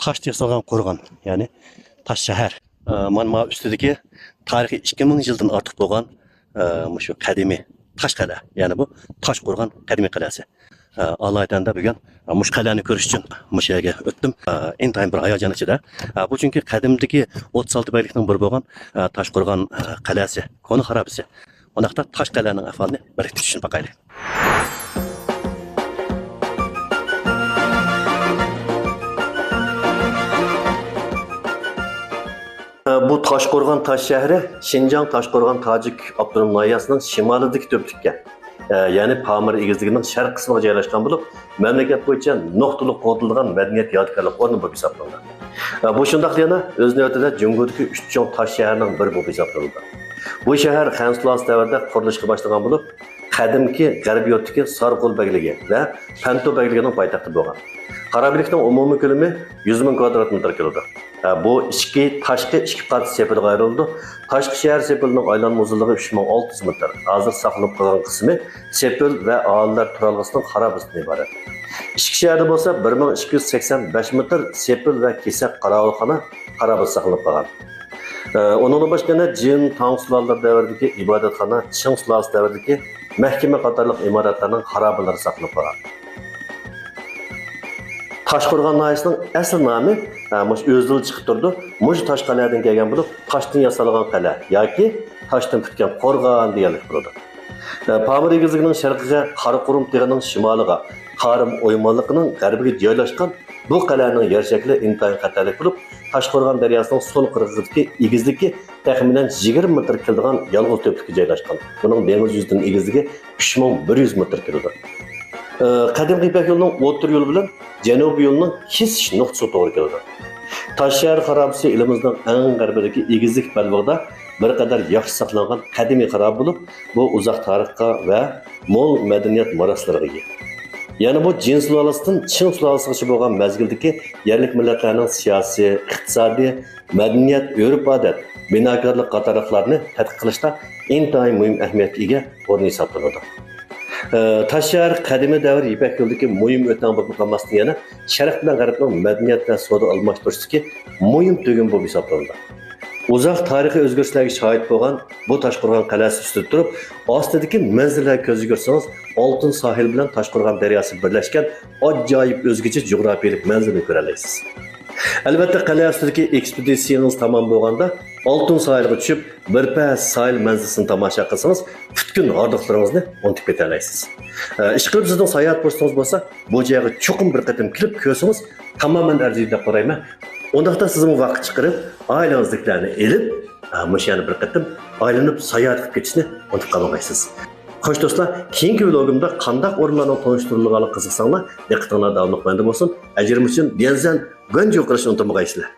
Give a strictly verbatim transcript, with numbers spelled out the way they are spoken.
تاشتىن ياسالغان قورغان، يەنى تاش شەھەر. ئە، مانا ما ئۈستىدىكى تارىخى ئىككى مىڭ يىلدىن ئارتۇق بولغان، ئە، مۇشۇ قەدىمىي تاش قەلئە، يەنى بۇ تاش قورغان قەدىمىي قەلئەسى. ئە، ئالايىتەن بۈگۈن، ئە، مۇشۇ قەلئەنى كۆرۈش ئۈچۈن مۇشۇ يەرگە ئۆتتۈم. ئە، ئىنتايىن بىر ھاياجان ئىچىدە. ئە، بۇ چۈنكى قەدىمدىكى ئوتتۇز ئالتە بەگلىكنىڭ بىرى بولغان، ئە، تاش قورغان، ئە، قەلئەسى، كونا خارابىسى. ئۇنداقتا تاش قەلئەنىڭ ئەھۋالىنى بىرلىكتە چۈشىنىپ باقايلى. بۇ تاشقورغان تاش شەھىرى شىنجاڭ تاشقورغان تاجىك ئاپتونوم ناھىيەسىنىڭ شىمالىدىكى تۈپلۈككە، يەنى پامىر ئېگىزلىكىنىڭ شەرق قىسمىغا جايلاشقان بولۇپ، مەملىكەت بويىچە نۇقتىلىق قوغدىلىدىغان مەدەنىيەت يادىكارلىق ئورنى بولۇپ ھېسابلىنىدۇ. بۇ شۇنداقلا يەنە ئۆز نۆۋىتىدە جۇڭگودىكى ئۈچ چوڭ تاش شەھەرنىڭ بىرى بولۇپ ھېسابلىنىدۇ. بۇ شەھەر خەن سۇلالىسى دەۋرىدە قۇرۇلۇشقا باشلىغان بولۇپ، قەدىمكى غەربىي يۇرتتىكى سارقول بەگلىكى ۋە پەنتو بەگلىكىنىڭ پايتەختى بولغان. خارابىلىكنىڭ ئومۇمىي كۆلىمى يۈز مىڭ كۋادرات مېتىر كېلىدۇ. ھە، بۇ ئىچكى، تاشقى ئىككى قات سېپىلغا ئايرىلىدۇ. تاشقى شەھەر سېپىلىنىڭ ئايلانما ئۇزۇنلۇقى ئۈچ مىڭ ئالتە يۈز مېتىر. ھازىر ساقلىنىپ قالغان قىسمى سېپىل ۋە ئاھالىلەر تۇرالغۇسىنىڭ خارابىسىدىن ئىبارەت. ئىچكى شەھەردە بولسا بىر مىڭ ئىككى يۈز سەكسەن بەش مېتىر سېپىل ۋە كېسەك قاراۋۇلخانا خارابىسى ساقلىنىپ قالغان. ئە، ئۇنىڭدىن باشقا يەنە جىن، تاڭ سۇلالىلىرى دەۋرىدىكى ئىبادەتخانا، چىڭ سۇلالىسى دەۋرىدىكى مەھكىمە قاتارلىق ئىمارەتلەرنىڭ خارابىلىرى ساقلىنىپ قالغان. تاشقورغان ناھىيەسىنىڭ ئەسلى نامى، ئە، مۇشۇ ئۆزىدىن چىقىپ تۇرىدۇ. مۇشۇ تاش قەلئەدىن كەلگەن بولۇپ، تاشتىن ياسالغان قەلئە ياكى تاشتىن پۈتكەن قورغان دېگەنلىك بولىدۇ. ئە، پامىر ئېگىزلىكىنىڭ شەرقىگە قاراقۇرۇم تېغىنىڭ شىمالىغا، تارىم ئويمانلىقىنىڭ غەربىگە جايلاشقان بۇ قەلئەنىڭ يەر شەكلى ئىنتايىن خەتەرلىك بولۇپ، تاشقورغان دەرياسىنىڭ سول قىرغىقىدىكى ئېگىزلىكى تەخمىنەن يىگىرمە مېتىر كېلىدىغان يالغۇز تۈپلۈككە جايلاشقان. بۇنىڭ دېڭىز يۈزىدىن ئېگىزلىكى ئۈچ مىڭ بىر يۈز مېتىر كېلىدۇ. ئە، قەدىمكى يىپەك يولىنىڭ ئوتتۇرا يولى بىلەن جەنۇبىي يولىنىڭ كېسىش نۇقتىسىغا توغرا كېلىدۇ. تاش شەھەر خارابىسى ئېلىمىزنىڭ ئەڭ غەربىدىكى ئېگىزلىك بەلبېغىدا بىر قەدەر ياخشى ساقلانغان قەدىمىي خارابە بولۇپ، بۇ ئۇزاق تارىخقا ۋە مول مەدەنىيەت مىراسلىرىغا ئىگە. يەنە بۇ جىن سۇلالىسىدىن چىڭ سۇلالىسىغىچە بولغان مەزگىلدىكى يەرلىك مىللەتلەرنىڭ سىياسىي، ئىقتىسادىي، مەدەنىيەت، ئۆرپ-ئادەت، بىناكارلىق قاتارلىقلارنى تەتقىق قىلىشتا ئىنتايىن مۇھىم ئەھمىيەتكە ئىگە ئورۇن ھېسابلىنىدۇ. ئە، تاش شەھەر قەدىمىي دەۋر يىپەك يولىدىكى مۇھىم ئۆتەڭ بولۇپ قالماستىن، يەنە شەرق بىلەن غەربنىڭ مەدەنىيەت ۋە سودا ئالماشتۇرۇشتىكى مۇھىم تۈگۈن بولۇپ ھېسابلىنىدۇ. ئۇزاق تارىخىي ئۆزگىرىشلەرگە شاھىت بولغان بۇ تاشقورغان قەلئەسى ئۈستىدە تۇرۇپ، ئاستىدىكى مەنزىرىلەرگە كۆز يۈگۈرتسىڭىز، ئالتۇن ساھىل بىلەن تاشقورغان دەرياسى بىرلەشكەن ئاجايىپ ئۆزگىچە جۇغراپىيەلىك مەنزىرىنى كۆرەلەيسىز. ئەلۋەتتە، قەلئە ئۈستىدىكى ئېكسپېدىتسىيىڭىز تامام بولغاندا، ئالتۇن ساھىلغا چۈشۈپ، بىر پەس ساھىل مەنزىرىسىنى تاماشا قىلسىڭىز، پۈتكۈل ھاردۇقلىرىڭىزنى ئۇنتۇپ كېتەلەيسىز. ئە، ئىشقىلىپ سىزنىڭ ساياھەت پۇرسىتىڭىز بولسا، بۇ جايغا چوقۇم بىر قېتىم كېلىپ كۆرسىڭىز، تامامەن ئەرزىيدۇ دەپ قارايمەن. ئۇنداقتا سىزمۇ ۋاقىت چىقىرىپ، ئائىلىڭىزدىكىلەرنى ئېلىپ، ئە، مۇشۇ يەرنى بىر قېتىم ئايلىنىپ ساياھەت قىلىپ كېتىشنى ئۇنتۇپ قالمىغايسىز. خوش دوستلار، كېيىنكى ۋلوگۇمدا قانداق ئورۇنلارنىڭ تونۇشتۇرۇلىدىغانلىقىغا قىزىقساڭلار، دىققىتىڭلار داۋاملىق مەندە بولسۇن. ئەجرىم ئۈچۈن ديەنزەن گۇەنجۇ قىلىشنى ئۇنتۇمىغايسىلەر.